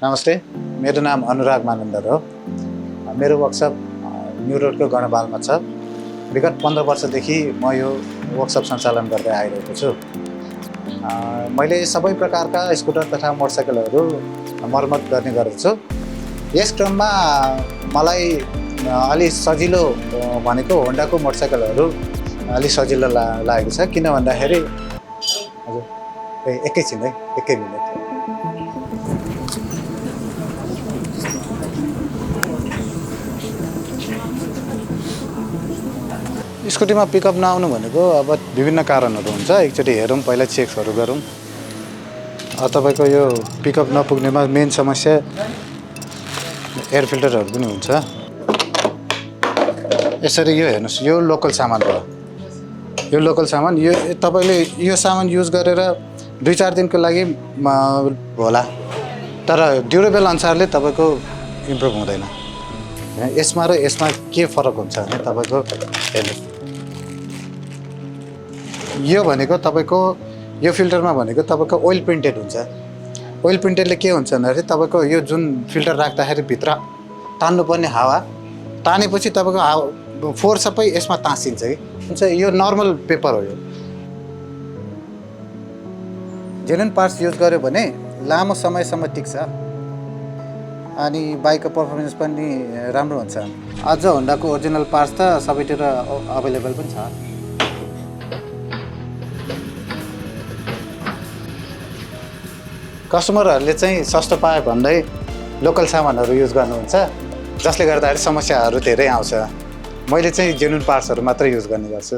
नमस्ते, मेरो नाम अनुराग मानन्दर हो। मेरो वर्कसप न्यू रोडको गणबालमा छ। विगत 15 वर्षदेखि म यो वर्कसप सञ्चालन गर्दै आइरहेको छु। मैले सबै प्रकारका स्कुटर तथा मोटरसाइकलहरू मर्मत गर्ने गर्दछु। यस क्रममा मलाई अलि सजिलो भनेको होन्डाको मोटरसाइकलहरू अलि सजिलो लागेको छ। किन भन्दाखेरि हजुर एकैछिन है, एकै मिनेट। स्कुटीमा पिकअप नआउनु भनेको अब विभिन्न कारणहरू हुन्छ। एकचोटि हेरौँ, पहिला चेक्सहरू गरौँ। तपाईँको यो पिकअप नपुग्नेमा मेन समस्या एयर फिल्टरहरू पनि हुन्छ। यसरी यो हेर्नुहोस्, यो लोकल सामान हो। यो लोकल सामान, यो तपाईँले यो सामान युज गरेर 2-4 दिनको लागि होला, तर ड्युरेबल अनुसारले तपाईँको इम्प्रुभ हुँदैन। यसमा र यसमा के फरक हुन्छ भने तपाईँको हेर्नुहोस्, यो भनेको तपाईँको यो फिल्टरमा भनेको तपाईँको ओइल प्रिन्टेड हुन्छ। ओइल प्रिन्टेडले के हुन्छ भन्दाखेरि तपाईँको यो जुन फिल्टर राख्दाखेरि भित्र तान्नुपर्ने हावा तानेपछि तपाईँको फोहोर सबै यसमा ताँसिन्छ कि हुन्छ। यो नर्मल पेपर हो। यो जेन्युन पार्ट्स युज गर्यो भने लामो समयसम्म टिक्छ अनि बाइकको पर्फर्मेन्स पनि राम्रो हुन्छ। अझ होन्डाको ओरिजिनल पार्ट्स त सबैतिर अभाइलेबल पनि छ। कस्टमरहरूले चाहिँ सस्तो पाए भन्दै लोकल सामानहरू युज गर्नुहुन्छ, जसले गर्दाखेरि समस्याहरू धेरै आउँछ। मैले चाहिँ जेन्युन पार्ट्सहरू मात्रै युज गर्ने गर्छु।